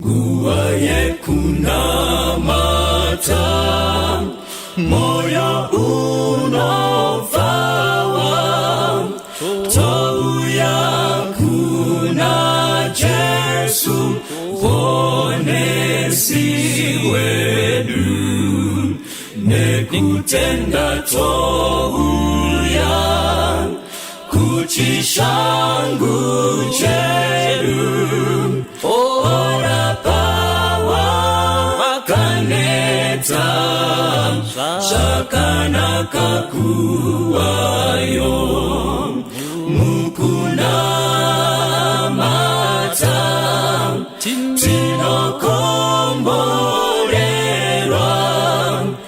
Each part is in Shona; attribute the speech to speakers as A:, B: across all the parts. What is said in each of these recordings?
A: Nguva yekunamata, moyo unofara, touya kuna Jesu, Muponesi wedu, nekutenda touya kuchishangu chedu, orapa wakaneta, zvakanaka kuvayo mukunamata, tinokomborerwa,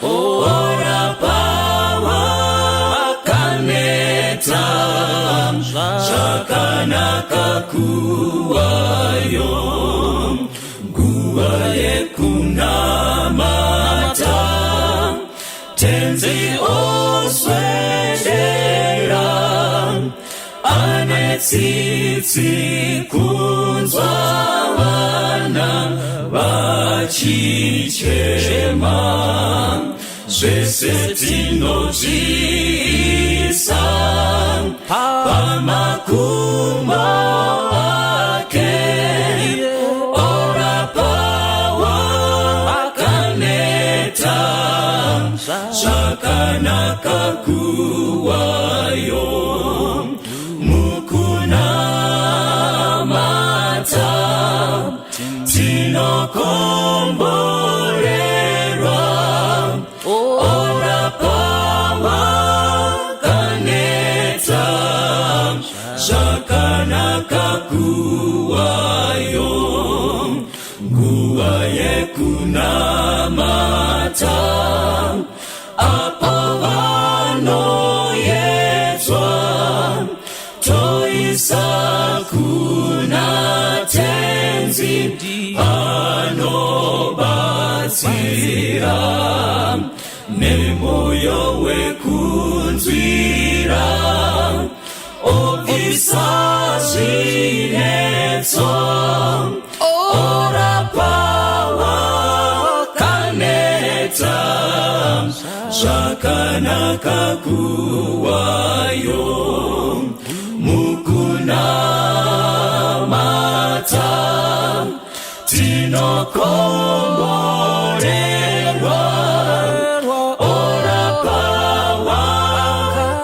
A: orapa wakaneta, zvakanaka kuvayo. Nguva yekunamata, Tenzi oswedera, ane tsitsi kunzwa vana vachichema, zvese tinozviisa pamakumbo ake, orapa wakaneta, zvakanaka kuvayo mukunamata, tinokomborerwa, orapa wakaneta, zvakanaka kuvayo. Nguva yekunamata, apo vanoyedzwa, toisa kuna Tenzi, anobatsira nemoyo wekunzwira, obvisa zvinetso, orapa wakaneta, zvakanaka kuvayo mukunamata, tinokomborerwa, orapa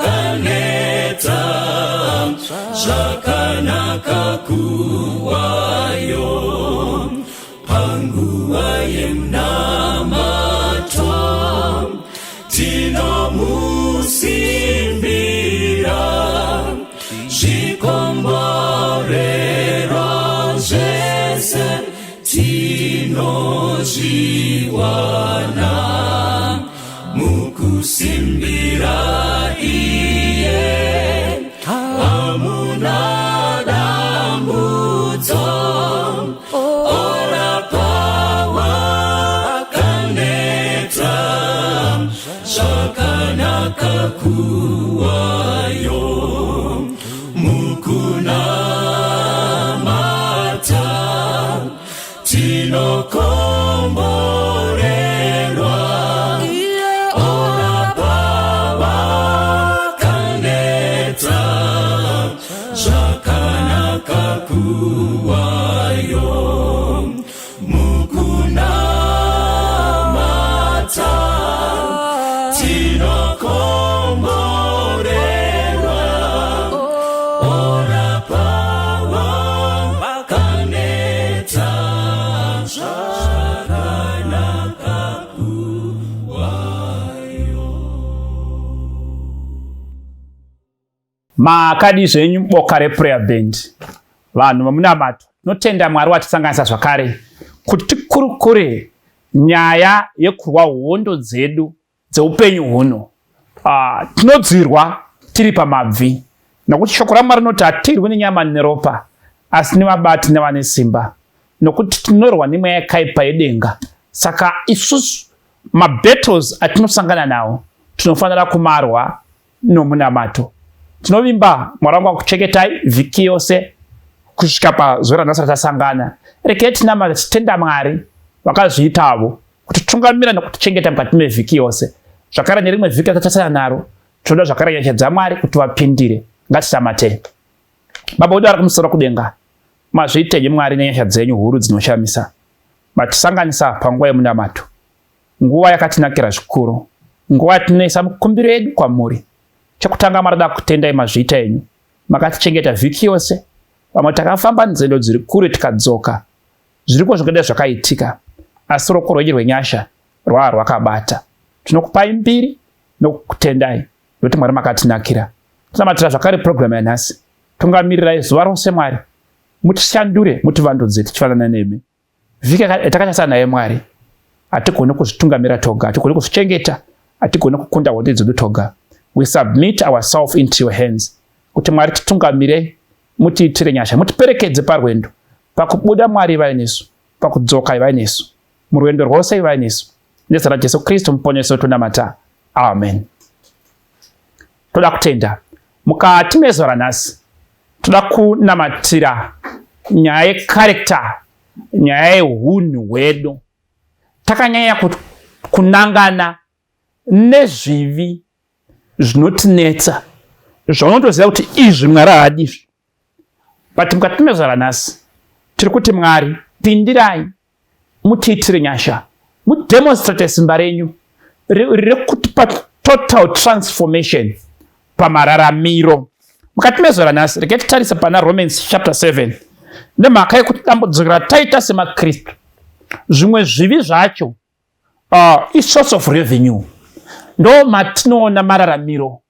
A: wakaneta, zvakanaka kuvayo panguva yemunamato, tinomusimbira, zvikomborero zvese tinozviwana mukusimbira iye, hamuna dambudzo, orapa wakaneta, zvakanaka kuvayo mukunamata, tinokomborerwa, orapa wakaneta, zvakanaka kuvayo mukunamata, tinokomborerwa, orapa wakaneta, zvakanaka kuvayo.
B: Makadi zvenyu, boka reprayer band, vanhu vemunamato? Tinotenda Mwari watisanganisa zvakare kuti tikurukure nyaya yekurwa hondo dzedu dzeupenyu huno. Tinodzirwa tiri pamabvi, nokuti shoko raMwari rinoti hatirwi nenyama neropa, asi nevabati nevane simba, nokuti tinorwa nemweya yakaipa yedenga. Saka isusu mabattles atinosangana nawo tinofanira kumarwa nomunamato. Tinovimba Mwari wangu akuchengetai vhiki yose. Kusvika pazuva ranhasi ratasangana, regai tinamate tichitenda Mwari vakazviitavo kutitungamira nokutichengeta mukati mevhiki yose. Zvakare nerimwe vhiki ratatasana naro, tinoda zvakare nyasha dzaMwari kuti vapindire. Ngatinamatei. Baba wedu vari kumusoro kudenga, mazviitenyi Mwari nenyasha dzenyu huru dzinoshamisa. Matisanganisa panguva yemunamato. Nguva yakatinakira zvikuru. Nguva yatinoisa mukumbiro yedu kwamuri. Chekutanga Mwari da kutendai mazviita enyu. Makatichengeta vhiki yose. Vamwe takafamba nzendo dziri kure tikadzoka. Zviriko zvingadai zvakaitika. Asi ruoko rwenyu rwenyasha rwava rwakabata. Tinokupai mbiri nokukutendai nokuti Mwari makatinakira. Tinamatira zvakare purogiramu yanhasi. Tungamirirai zuva rose Mwari. Mutishandure, mutivandudze tichifanana nemi. Vhiki yatakatarisa naye Mwari, hatigoni kuzvitungamira toga, hatigoni kuzvichengeta, hatigoni kukunda hondo idzodu toga. We submit ourselves into your hands kuti Mwari titungamire, mutiitire nyasha, mutiperekedze parwendo. Pakubuda Mwari ivai nesu, pakudzoka ivai nesu, murwendo rwose ivai nesu. Nezita raJesu Kristu muponesi wedu amen. Toda kutenda mukati mezuva ranhasi, toda kunamatira nyaya yekarekta, nyaya yehunhu hwedu. Takanyanya kunangana nezvivi zvinotinetsa, zvaunotoziva kuti izvi Mwari haadi izvi. But mukati mezuva ranhasi tiri kuti Mwari pindirai, mutiitire nyasha, mudemonstrate simba renyu rekutipa total transformation pamararamiro. Mukati mezuva ranhasi regai titarisa pana Romans chapter 7, nemhaka yekuti dambudziko rataita semaKristu, zvimwe zvivi zvacho isource of revenue, ndo matinoona mararamiro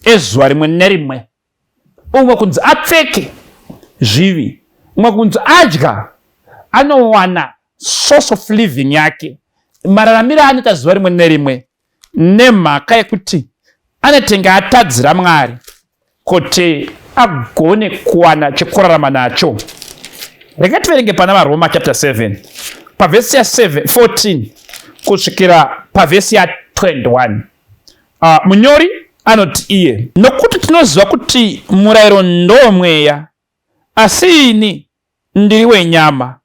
B: ezuva rimwe nerimwe. Umwe kunzi apfeke zvivi, umwe kunzi adya, anowana source of living yake, mararamiro aanoita zuva rimwe nerimwe, nemhaka yekuti anetenge atadzira Mwari kuti agone kuwana chekurarama nacho. Rega tiverenge pana vaRoma chapter 7 pavhesi ya 14 kusvikira pavhesi ya 21. Munyori anoti iye, nokuti tinoziva kuti murayiro ndowomweya, asi ini ndiri wenyama,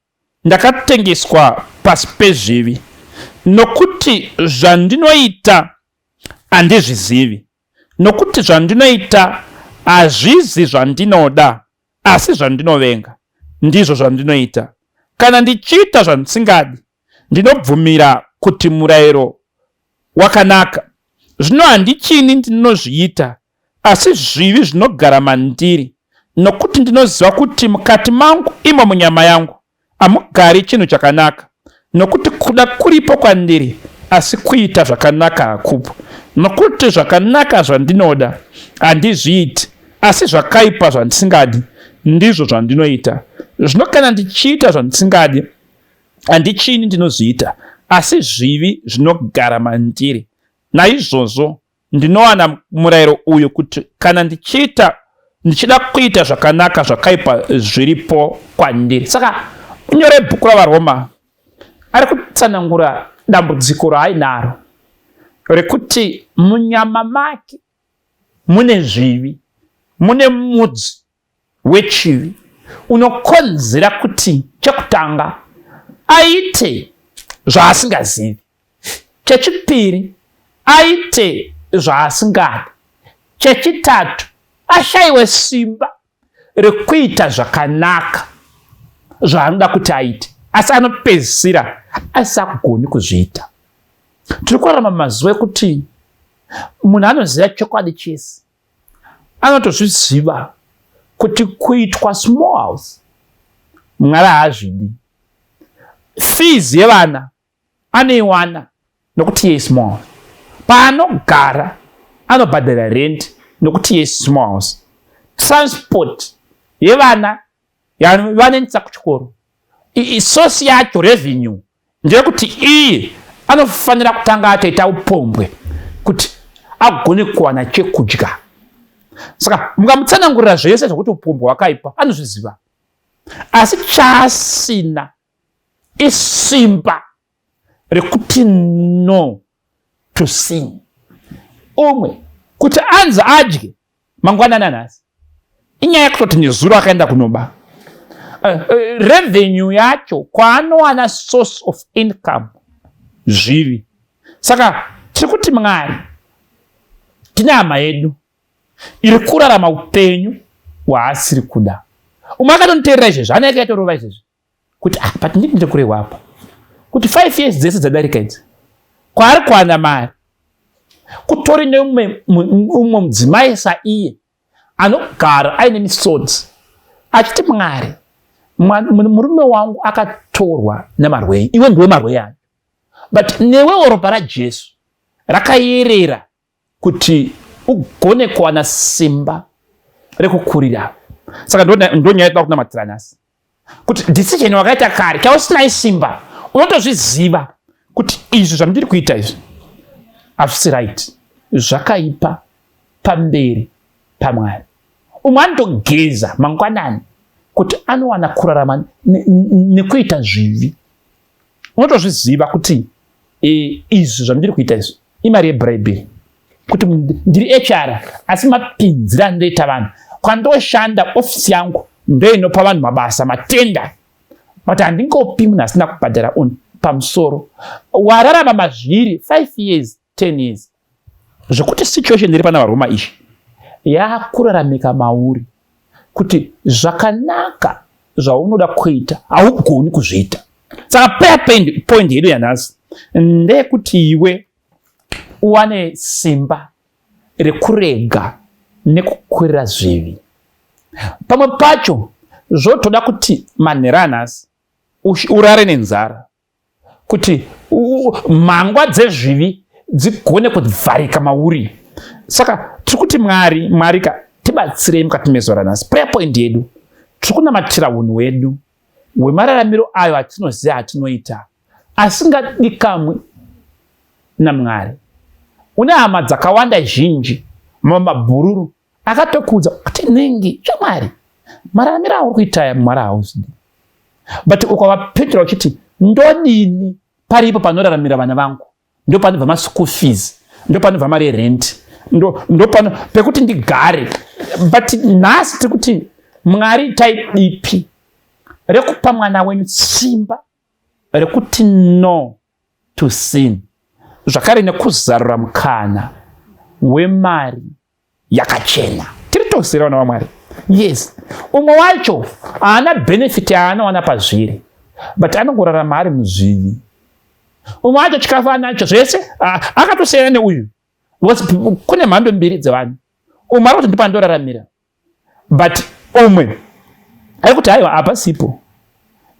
B: ndakatengeswa pasi pezvivi. Nokuti zvandinoita handizvizivi, nokuti zvandinoita hazvizi zvandinoda, asi zvandinovenga ndizvo zvandinoita. Kana ndichiita zvandisingadi, ndinobvumira kuti murayiro wakanaka. Zvino handichini ndinozviita, asi zvivi zvinogara mandiri. Nokuti ndinoziva kuti mukati mangu, imo munyama yangu, hamugari chinhu chakanaka. Nokuti kuda kuripo kwandiri, asi kuita zvakanaka hakupo. Nokuti zvakanaka zvandinoda handizviiti, asi zvakaipa zvandisingadi ndizvo zvandinoita. Zvino kana ndichiita zvandisingadi, handichini ndinozviita, asi zvivi zvinogara mandiri. Naizvozvo ndinowana murayiro uyu, kuti kana ndichiita ndichida kuita zvakanaka, zvakaipa zviripo kwandiri. Saka munyore bhuku raVaRoma ari kutsanangura dambudziko raainaro rekuti munyama make mune zvivi, mune mudzi wechivi unokonzera kuti chekutanga aite zvaasingazivi, chechipiri aite zvaasingadi, chechitatu ashayiwe simba rekuita zvakanaka zvaanoda kuti aite, asi anopedzisira asisagoni kuzviita. Tiri kurarama mazuva ekuti munhu anoziva chokwadi chese, anotozviziva kuti kuitwa small house Mwari haazvidi. Fees yevana anoiwana nokuti iye small house, paanogara anobhadhara rent nokuti iye small house, transport yevana vanoendesa kuchikoro, source yacho revenue ndeyekuti iye anofanira kutanga atoita upombwe kuti agone kuwana chekudya. Saka mukamutsanangurira zvese zvekuti upombwe hwakaipa, anozviziva, asi chaasina isimba rekuti no to sin. Umwe kuti anzi adye mangwanani anhasi, inyaya yekutoti nezuro akaenda kunoba. Revenue yacho kwaanowana, source of income, zvivi. Saka tiri kuti, Mwari, tine hama yedu iri kurarama upenyu hwaasiri kuda. Umwe akatoniterera izvezvi, hana yake yatorova izvezvi kuti, "Ah, but ndii ndiri kurehwa apa," kuti 5 years dzese dzadarika idzi, kwaari kuwana mari kutori neumwe umwe mudzimai saiye anogara aine misodzi achiti, "Mwari, murume wangu akatorwa nemarwei." Iwe ndiwe marwei acho, but newewo ropa raJesu rakayerera kuti ugone kuwana simba rekukurira. Saka ndo nyaya yatoda kunamatira nhasi, kuti decision wakaita kare chausinai simba, unotozviziva kuti izvi zvandiri kuita izvi hazvisi right, zvakaipa pamberi paMwari. Umwe anotogeza mangwanani kuti anowana kurarama nekuita zvivi. Unotozviziva kuti izvi zvandiri kuita izvi imari yebribery, kuti ndiri HR, asi mapinzira andoita vanhu kwandoshanda, ofisi yangu ndoinopa vanhu mabasa, matenda, but handingopi munhu asina kubhadhara pamusoro. Wararama mazviri 5 years, 10 years, zvekuti situation iri pana vaRoma izvi yakuraramika mauri, kuti zvakanaka zvaunoda kuita haugoni kuzviita. Saka prayer point yedu yanhasi ndeyekuti iwe uwane simba rekurega nekukurira zvivi. Pamwe pacho zvotoda kuti manhero anhasi urare nenzara, kuti mhangwa dzezvivi dzigone kuvharika mauri. Saka tiri kuti, Mwari, Mwari ka, tibatsirei mukati mezuva ranhasi. Prayer point yedu, tiri kunamatira unhu hwedu hwemararamiro ayo atinoziva atinoita asingadikamwi naMwari. Une hama dzakawanda zhinji, mabhururu akatokudza kuti, "Ningi chamwari, mararamiro auri kuita aya, Mwari hauzidi." But ukavapindura uchiti, "Ndodini? Paripo panoraramira vana vangu, ndo panobva maschool fees, ndo panobva mari yerent, ndo pano pekuti ndigare." But nhasi tiri kuti, Mwari, itai dipi rekupa mwana wenyu simba rekuti no to sin, zvakare nekuzarura mukana wemari yakachena. Tiri tose vana vaMwari. Yes, umwe wacho haana benefit yaanowana pazviri, but anongorarama ari muzvivi. Umwe wacho chikafu anacho zvese, akatosiyana neuyu. Kune mhando mbiri dzevanhu. Umwe ari kuti, "Ndipandoraramira," but umwe ari kuti, "Aiwa, hapasipo,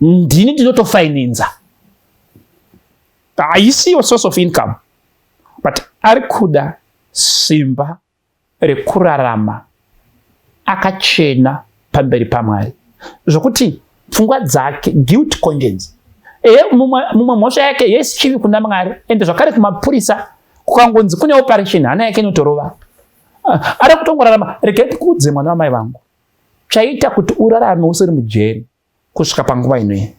B: ndini ndinotofinansa, haisiyo source of income." But ari kuda simba rekurarama akachena pamberi paMwari, zvokuti pfungwa dzake, guilt conscience. Ehe, mumwe mhosva yake yesi chivi kuna Mwari, ende zvakare kumapurisa kukangonzi kune operation, hana yake inotorova. Ari kutongorarama. Regai ndikuudze, mwana wamai vangu, chaita kuti urarame usiri mujeri kusvika panguva inoyi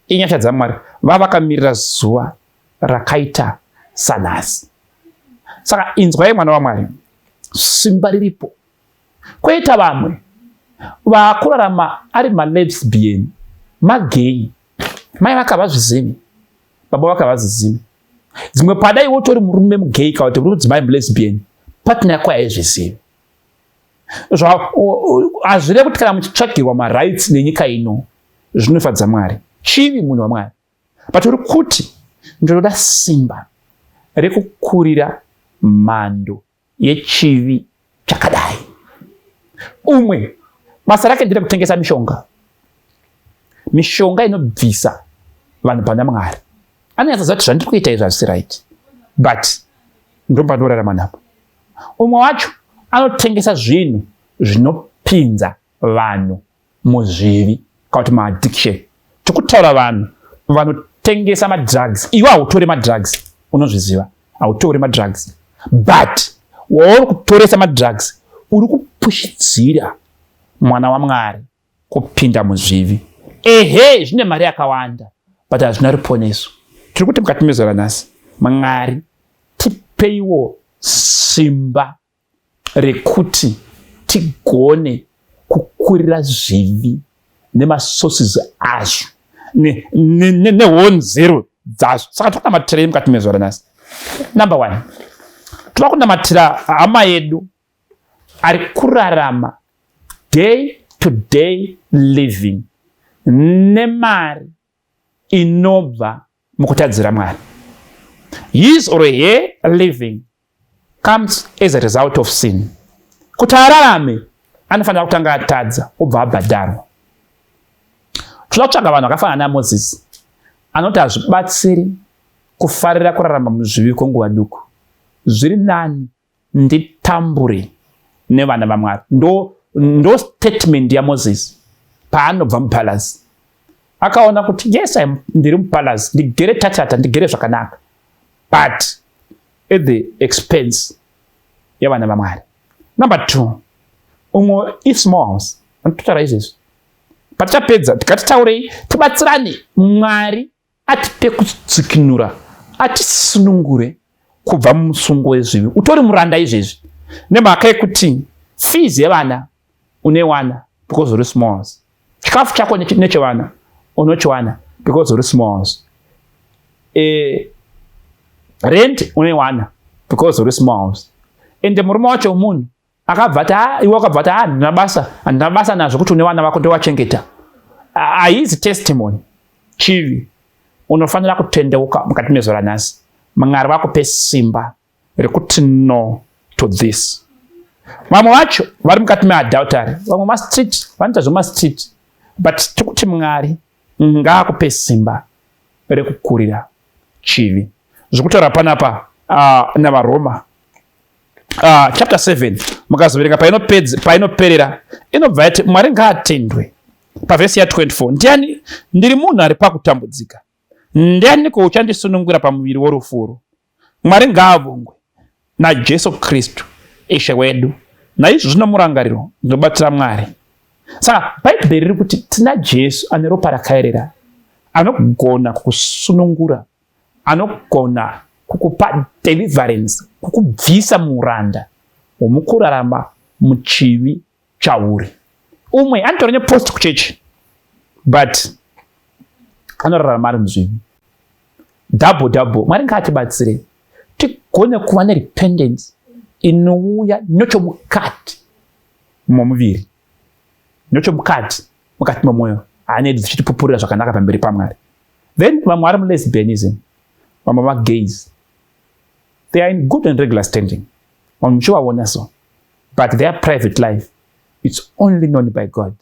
B: inyasha dzaMwari. Vava vakamirira zuva rakaita sanhasi. Saka inzwai, mwana waMwari, simba riripo. Kwoita vamwe vaakurarama ari malesbian, magay. Mai vakavazvizivi, baba vakavazvizivi. Dzimwe padai wotori murume mugay kana kuti uri mudzimai mulesbian, partner yako haizvizivi. Hazvirevi kuti kana muchitsvagirwa marights nenyika ino zvinofadza Mwari. Chivi, munhu waMwari. But uri kuti, "Ndinoda simba rekukurira mhando yechivi chakadai." Umwe basa rake nderekutengesa mishonga, mishonga inobvisa vanhu pana Mwari. Anonyatsoziva kuti zvandiri kuita izvi hazvisi right, but ndombanorarama napo. Umwe wacho anotengesa zvinhu zvinopinza vanhu muzvivi kana kuti maaddiction. Tokutaura vanhu vanotengesa madrugs. Iwe hautori madrugs, unozviziva hautori madrugs, but wauri kutoresa madrugs, uri kupushidzira mwana waMwari kupinda muzvivi. Ehe, zvine mari yakawanda, but hazvina ruponeso. Tiri kuti mukati mezuva ranhasi, Mwari, tipeiwo simba rekuti tigone kukurira zvivi. nemasources azvo nehonzero dzazvo. Saka tokunamatirei mukati mezuva ranhasi? Number one, toda kunamatira hama yedu ari kurarama day to day living nemari inobva mukutadzira Mwari. His or her living comes as a result of sin. Kuti ararame anofanira kutanga atadza obva abhadharwa. Toda kutsvaga vanhu vakafanana naMozisi anoti hazvibatsiri kufarira kurarama muzvivi kwenguva duku, zviri nani nditambure nevana vaMwari. Ndo statement yaMoses paanobva mupalace. Akaona kuti yes, ndiri mupalace, ndigere tatata, ndigere zvakanaka, but at the expense yevana vaMwari. Number two, umwe ismall house anototaura izvezvi. Patichapedza tikatitaurei, tibatsirane, Mwari atipe kutsikinura, atisunungure kubva mumusungo wezvivi. Utori muranda izvezvi nemhaka yekuti fees yevana unewana because uri small house, chikafu chako nechevana unochiwana because uri small house, rent unewana because uri small house. Ende murume wacho munhu akabva ati, ah, iwe wakabva ati, ah, handina basa, handina basa nazvo kuti une vana vako ndowachengeta. Haizi testimony, chivi. Unofanira kutendeuka mukati mezuva ranhasi. Mwari vakupe simba rekuti no to this. Vamwe vacho vari mukati meadultery, vamwe mastreet, vanoita zvemastreet, but tikuti Mwari ngaakupe simba rekukurira chivi. Zvekutaura panapa navaRoma chapter 7, mukazoverenga painoperera, inobva yati Mwari ngaatendwe pavhesi ya24. Ndiani? Ndiri munhu ari pakutambudzika, ndianiko uchandisunungura pamuviri worufuro? Mwari ngaavongwe naJesu Kristu Ishe wedu. Naizvo zvino murangariro ndinobatira Mwari. Saka Bhaibheri riri kuti tina Jesu ane ropa rakaerera, anogona kukusunungura, anogona kukupa deliverance, kukubvisa muuranda hwomukurarama muchivi chauri. Umwe anotora nepost kuchechi but anorarama ari muzvivi double double. Mwari ngaatibatsire tigone kuva nerepentance inouya nechomukati momuviri, nechomukati, mukati memwoyo, hana yedu dzichitipupurira zvakanaka pamberi paMwari. Then vamwe vari mulesbianism, vamwe vagays, they are in good and regular standing, vanhu muchivaona so, but their private life, it's only known by God.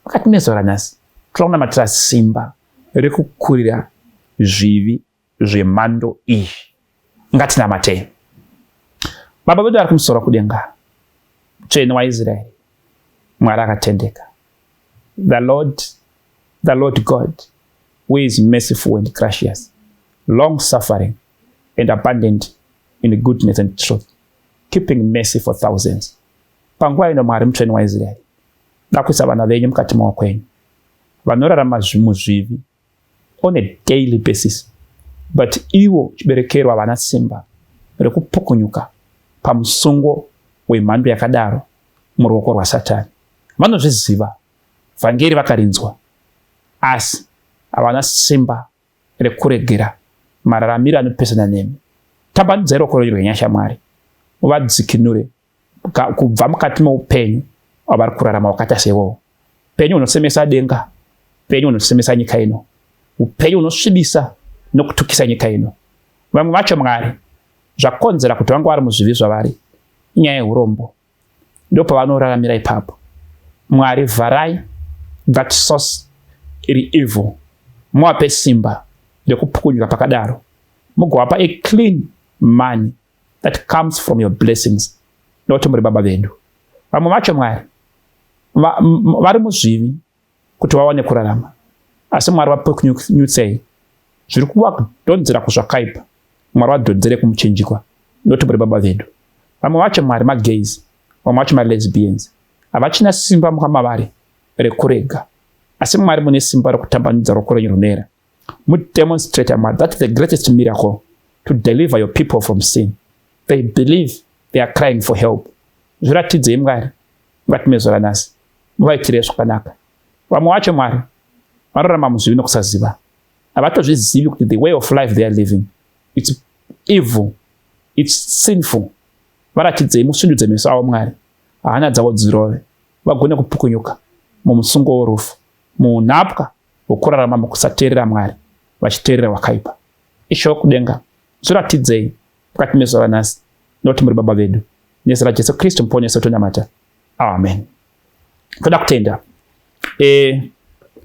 B: Mukati mezuva ranhasi toda kunamatira simba rekukurira zvivi zvemhando iyi. Ngatinamatei. Baba vedu vari kumusoro kudenga, Mutsvene waIsraeri, Mwari akatendeka, the Lord, the Lord God who is merciful and gracious, long suffering and abundant in goodness and truth, keeping mercy for thousands. Panguva ino, Mwari Mutsvene waIsraeri, da kuisa vana venyu mukati maoko enyu vanorarama muzvivi on a daily basis, but ivo chiberekero havana simba rekupukunyuka pamusungo wemhando yakadaro muruoko rwaSatani. Vanozviziva, vhangeri vakarinzwa, asi havana simba rekuregera mararamiro anopesana nemi. Tambanudzai ruoko rwenyu rwenyasha, Mwari, muvadzikinure kubva mukati meupenyu hwavari kurarama hwakaita seiwowo, upenyu hunosemesa denga, upenyu hunosemesa nyika ino, upenyu hunosvibisa nokutukisa nyika ino. Vamwe vacho, Mwari, zvakonzera kuti vange vari muzvivi zvavari inyaya yeurombo, ndopavanoraramira ipapo. Mwari, vharai that source iri evil, muvape simba rekupukunyuka pakadaro, mugovapa a clean money that comes from your blessings, nokuti muri Baba vedu. Vamwe vacho, Mwari, vari muzvivi kuti vawane kurarama, asi Mwari, vapukunyutsei zviri kuvadhonzera kuzvakaipa. Mwari, vadhonzere kumuchinjikwa, nokuti muri Baba vedu. Vamwe vacho, Mwari, magays, vamwe vacho malesbians, havachina simba mavari rekurega, asi Mwari, mune simba rekutambanudza ruoko renyu runoera, mudemonstrate, Mwari. That's the greatest miracle, to deliver your people from sin. They believe, they are crying for help. Zviratidzei, Mwari, mukati mezuva ranhasi, muvaitire zvakanaka. Vamwe vacho, Mwari, vanorarama muzvivi nokusaziva. Havatozvizivi kuti the way of life they are living, it's evil, it's sinful. Varatidzei, musvindudze meso avo, Mwari, hana dzavo dzirove, vagone kupukunyuka mumusungo worufu, muunhapwa hwokurarama mukusateerera Mwari, vachiteerera wakaipa. Ishe wokudenga, zviratidzei mukati mezuva ranhasi, nokuti muri Baba vedu. Nezita raJesu Kristu Muponesi wetonamata, amen. Toda kutenda.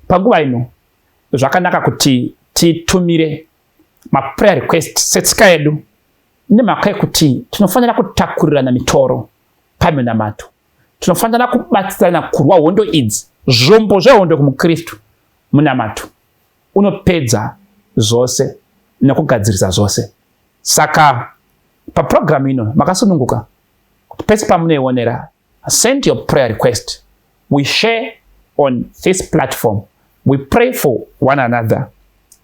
B: Panguva ino zvakanaka kuti titumire maprayer request setsika yedu, nemhaka yekuti tinofanira kutakurirana mitoro paminamato. Tinofanira kubatsirana kurwa hondo idzi. Zvombo zvehondo kumuKristu munamato, unopedza zvose nekugadzirisa zvose. Saka papurogiramu ino makasununguka kuti pese pamunoionera, send your prayer request. We share on this platform, we pray for one another.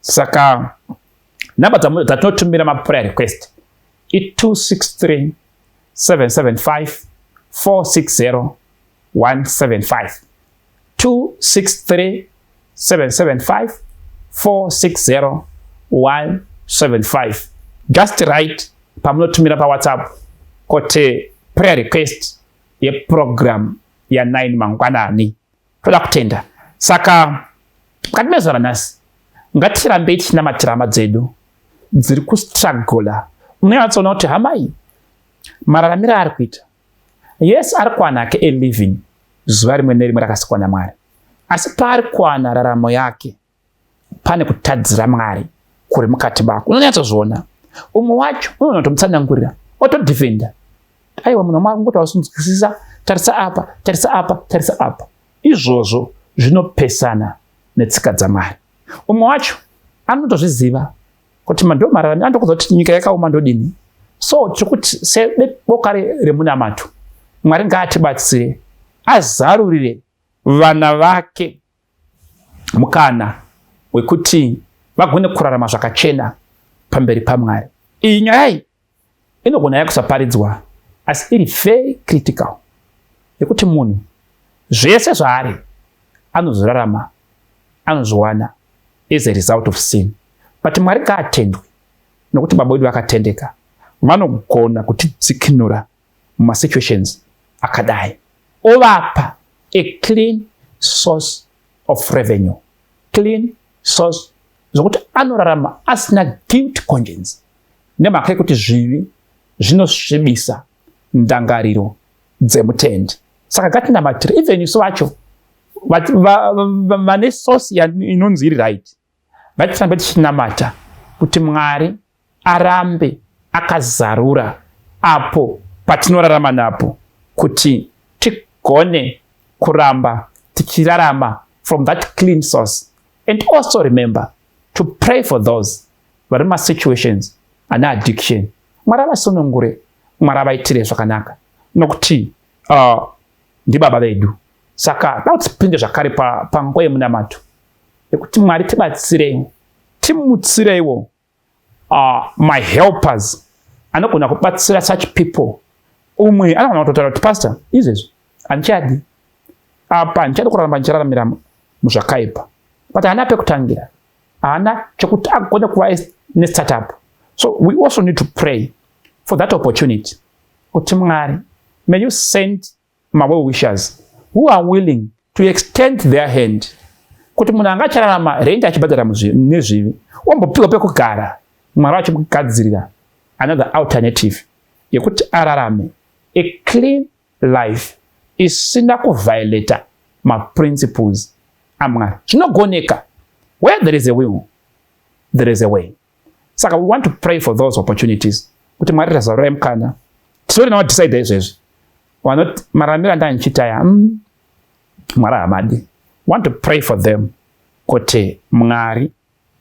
B: Saka nhamba dzatinotumira maprayer request i263 775 460 175, 263 775 460 175. Just write pamunotumira paWhatsApp kuti prayer request yeprogram ya9 mangwanani. Toda kutenda. Saka mukati mezuva ranhasi ngatirambei tichinamatira hama dzedu dziri kustrugula. Unonyatsoona kuti hama iyi, mararamiro aari kuita, yes, ari kuwana ake a living zuva rimwe nerimwe rakasikwa naMwari, asi paari kuwana raramo yake pane kutadzira Mwari kuri mukati mako. Unonyatsozviona. Umwe wacho unoona kutomutsanangurira, otodefenda, "Aiwa, munhu waMwari, ngoti wasunzwisisa, tarisa apa, tarisa apa, tarisa apa." Izvozvo zvinopesana netsika dzaMwari. Umwe wacho anotozviziva kuti ndo mararami, anotokuudza kuti nyika yakaoma, ndodini. So tiri kuti seboka remunamato, Mwari ngaatibatsire, azarurire vana vake mukana wekuti vagone kurarama zvakachena pamberi paMwari. Iyi nyaya iyi inogona yakusaparidzwa, asi iri very critical, yekuti munhu zvese zvaari anozorarama anozviwana as a result of sin. But Mwari ngaatendwe, nokuti Baba vedu vakatendeka, vanogona kutidzikinura mumasituations akadai, ovapa a clean source of revenue, clean source, zvokuti anorarama asina guilt conscience, nemhaka yekuti zvivi zvinosvibisa ndangariro dzemutendi. Saka ngatinamatire even isu vacho vane source inonzi iri right. Ngatirambe tichinamata kuti Mwari arambe akazarura apo patinorarama napo, kuti tigone kuramba tichirarama from that clean source. And also remember to pray for those vari mumasituations ane addiction. Mwari avasunungure, Mwari avaitire zvakanaka, nokuti ndibaba vedu. Saka da kuti tipinde zvakare panguva yemunamato yekuti Mwari tibatsireiwo, timutsireiwo my helpers anogona kubatsira such people. Umwe anogona kutotaura kuti, "Pastor, izvezvi handichadi apa, handichadi kuraramba ndichiraramira muzvakaipa," but haana pekutangira, haana chekuti agone kuva nestartup. So we also need to pray for that opportunity kuti Mwari, may you send mawell wishers who are willing to extend their hand, kuti munhu anga achararama rendi achibhadhara nezvivi ombopiwa pekugara, Mwari vachimugadzirira another alternative yekuti ararame a clean life isina kuviolata maprinciples aMwari. Zvinogoneka. Where there is a will, there is a way. Saka we want to pray for those opportunities, kuti Mwari tazarurai mukana. Titori nawadecide izvezvi vanoti mararamiro andanga ndichiita aya, Mwari hamadi. Want to pray for them kuti Mwari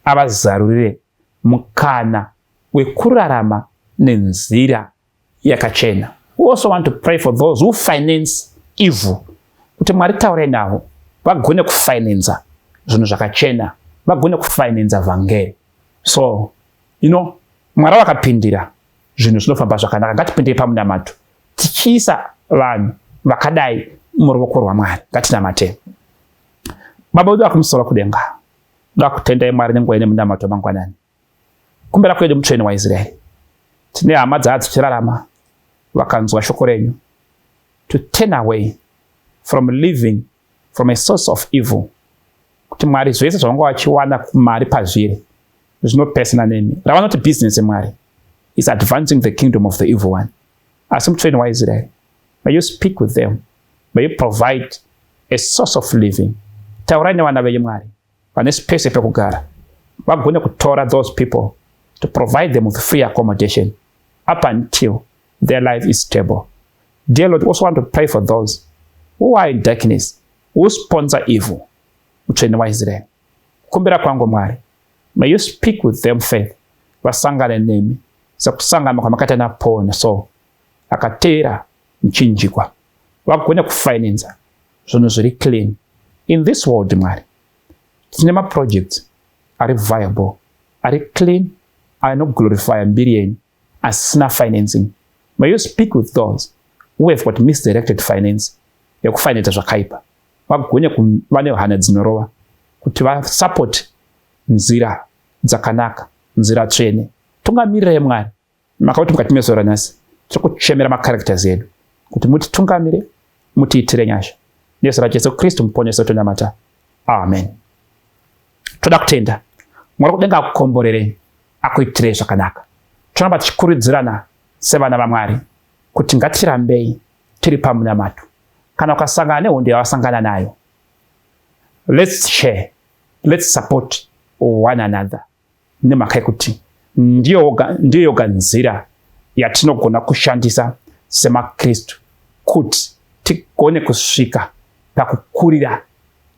B: avazarurire mukana wekurarama nenzira yakachena. We also want to pray for those who finance evil, kuti Mwari taurai navo, vagone kufinansa zvinhu zvakachena, vagone kufinansa vhangeri. So Mwari vakapindira, zvinhu zvinofamba zvakanaka. Ngatipindei pamunamato tichiisa vanhu vakadai muruoko rwaMwari. Ngatinamatei. Baba wedu akumusoro kudenga, da kutendai Mwari nenguva ine munamato mangwanani. Kumbera kwedu mutsvene waIsraeri. Tine hama dzaa dzichirarama vakanzwa shoko renyu to turn away from living from a source of evil, kuti Mwari, zvese zvavanga vachiwana kumari pazviri zvinopesana nemi. Ravanoti business, Mwari, is advancing the kingdom of the evil one. Asi mutsvene waIsraeri, may you speak with them, may you provide a source of living. Taurai nevana venyu, Mwari, vane space pekugara, vagone kutora those people to provide them with free accommodation up until their life is stable. Dear Lord, we also want to pray for those who are in darkness, who sponsor evil. Mutsvene waIsraeri, kumbira kwangu, Mwari, may you speak with them faith, vasangane nemi sekusangana kwamakaita naPaul naSaul akateera muchinjikwa, vagone kufinansa zvinhu zviri clean in this world. Mwari, tine maprojects ari viable, ari clean, anoglorifya mbiri yenyu, asina financing. May you speak with those who have got misdirected finance yekufinansa zvakaipa, vagone kuva nehana dzinorova kuti vasupport nzira dzakanaka, nzira tsvene. Tungamirirai, Mwari, makakuti mukati mezuva ranhasi tiri kuchemera macharacters edu kuti mutitungamire, mutiitire nyasha. Nezita raJesu Kristu muponesi tonamata, amen. Toda kutenda Mwari kudenga akukomborerei, akuitirei zvakanaka. Toramba tichikurudzirana sevana vaMwari kuti ngatirambei tiri pamunamato. Kana ukasangana nehondo yawasangana nayo, let's share, let's support one another, nemhaka yekuti ndiyo yoga nzira yatinogona kushandisa semaKristu kuti tigone kusvika pakukurira,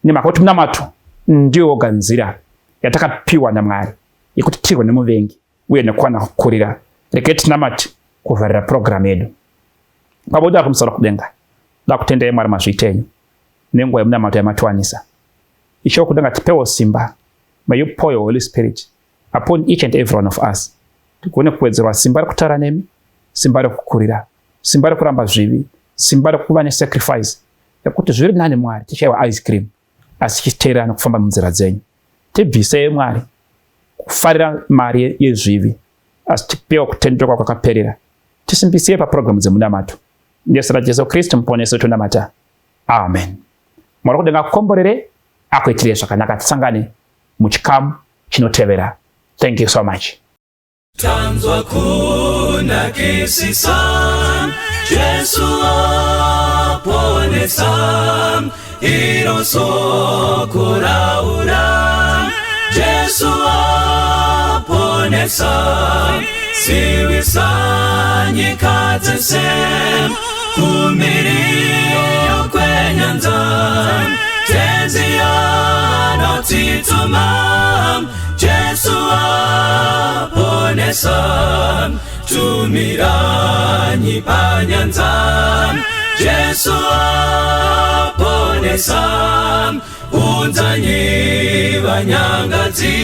B: nemhaka yekuti munamato ndiyo yoga nzira yatakapiwa naMwari yekuti tirwe nemuvengi uye nekuwana kukurira. Regai tinamati kuvharira purogiramu yedu. Baba wedu akumusoro kudenga, da kutendai, Mwari, mazviita enyu nenguva yemunamato yamatiwanisa. Ishe wekudenga, tipewo simba. May you pour your Holy Spirit upon each and every one of us, tigone kuwedzerwa simba rekutaura nemi, simba rekukurira, simba rekuramba zvivi, simba rekuva nesacrifice yekuti zviri nani, Mwari, tichaiwa ice cream asi tichiteerera nekufamba munzira dzenyu. Tibvisei, Mwari, kufarira mari yezvivi, asi tipewo kutendeuka kwakaperera. Tisimbisire papurogiramu dzemunamato. Nezita raJesu Kristu muponesi tonamata, amen. Mwari kudenga akukomborere, akuitire zvakanaka. Tisangane muchikamu chinotevera. Thank you so much.
A: Tanzwa kunakisisa, Jesu aponesa, iro soko raura. Jesu aponesa, zivisa nyika dzese, kumhiri kwenyanza. Tenzi anotituma, Jesu aponesa, tumiranyi panyanza. Jesu aponesa, unzanyi vanyangadzi.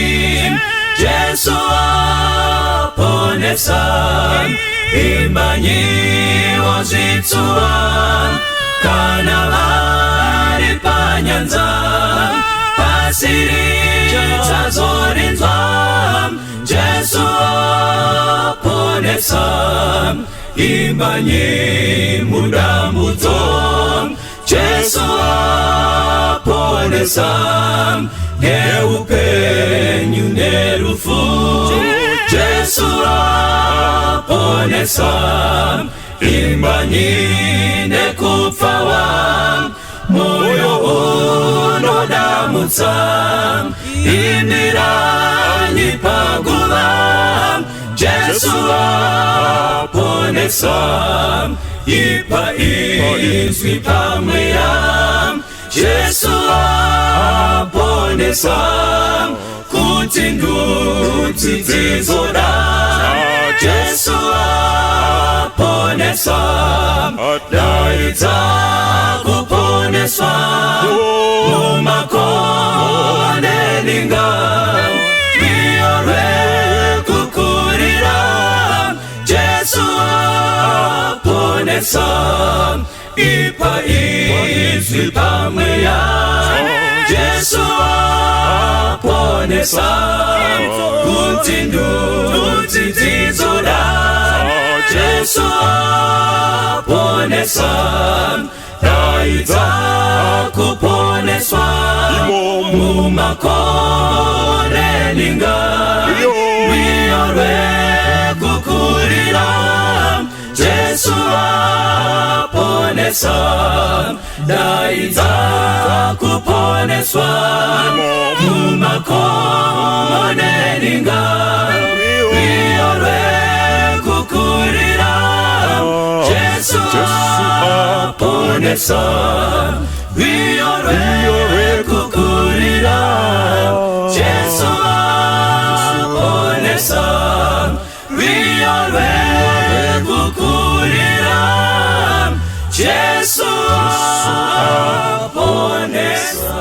A: Jesu aponesa, imbanyiwo zvitsuwa, kana vari panyanza, pasi richazorinzwa. Jesu aponesa, imbanyi mudambudzo. Jesu aponesa, neupenyu nerufu. Jesu aponesa, imbanyi nekupfawa, moyo unodamutsa, imiranyi paguva. Jesu aponesa, ipa izwi pamweya. Jesu aponesa, kuti ndudzi dzizoda. Jesu aponesa, daidza kuponeswa mumakore ninga, rwiyo rwekukurira. Jesu aponesa, ipa izwi pamweya. Jesu. Jesu aponesa kuti ndudzi dzizoda. Jesu aponesa, daidza kuponeswa mumakore ninga rwiyo rwekukurira. Jesu aponesa, daidza kuponeswa mumakomo neninga rwiyo rwekukurira. Jesu aponesa, rwiyo rwekukurira. Jesu aponesa, rwiyo rwekukurira. Jesu aponesa.